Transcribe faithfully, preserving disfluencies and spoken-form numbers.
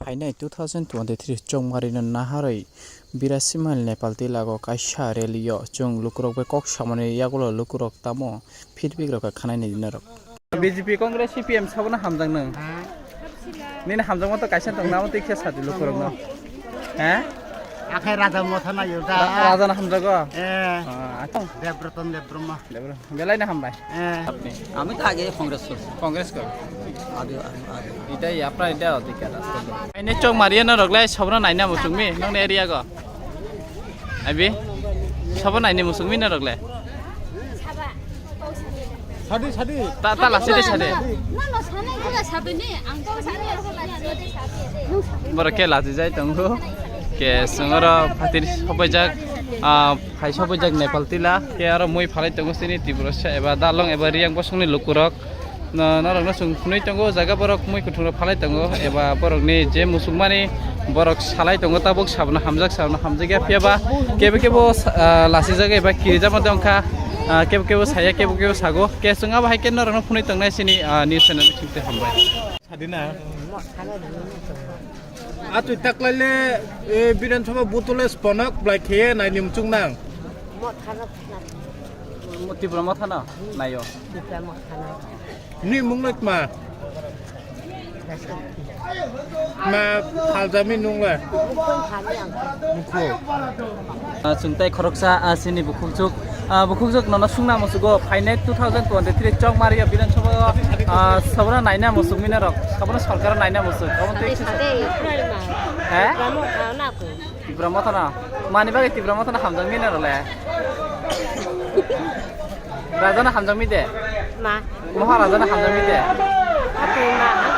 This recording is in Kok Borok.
Phainai two thousand twenty-three chongmarino naharwi birasi mile Nepal tilago kaisa rally-o chwng lukurok bai kok samani yagulo lukurok tamo feedback rok kha khanaini norok. B J P, Congress, C P M sabono hamjak nwng. Nini hamjakma to kaisa tong namo tei khe sadi lukurokno. He? Akhai Raja Motha nayo da. Ra-, Raja no hamjago? Eh. Ah, acha. Debratan Debbrahma. Debra. Belai na hambai. Eh. Apni? আমি তো আগে কংগ্রেস করছি। Congress ko. আগে, আগে। এটাই আপনার, এটা অধিকার আছে। Aini chok maria norok le sobno naina muchungmi nongni area go. Abi, sobo naini muchungmi norok le. Sadi, sadi. Ta, ta lasi de sadi. Borok khe lachi jai tongo. Ke songoro phatir sobaijak, ah, phai sobaijak Nepal tila. Ke aro mui phalai tongo sini Tiprasa eba Dalong eba Riang bosongni lukurok. No, norokno chwng phunui tongo, o jaga borok mui kuthungrok phalai tongo, eba borokni je muchungmani borok salai tongo, tabuk sabono hamjak, sabono hamjakya, phiya ba kebo kebo sa-, ah, lasijak eba kirijak ma tongkha, ah, kebo kebo saya, kebo kebo sago, ke chwng abo hai khe norokno phunui tongnai sini, ah, news channel bisingtwi hambai. Sadina. Atwi taklaile, e, Bidhan Sabha butule sponak blai kheye naini muchung nang. Tipra Mothano naio. Ni mung no tma? Ma phaljami nung le? Mukho. Ah, chwng tei khoroksa, ah, chini bukhukchuk, ah, bukhukchuk nono sungna musugo phainai two thousand twenty-three chok mario Bidhan Sabha, ah, sabra naina musuk mina rok, sabra sarkar naina musuk. Abo tei Sade, sade, He? Brahmo, ah, na ko. Tipra Mothano. Mani bagwi Tipra Mothano hamjak mina role. Raja no hamjak mi de. Ma. Maharaja no hamjak mi de. Ate ma, ang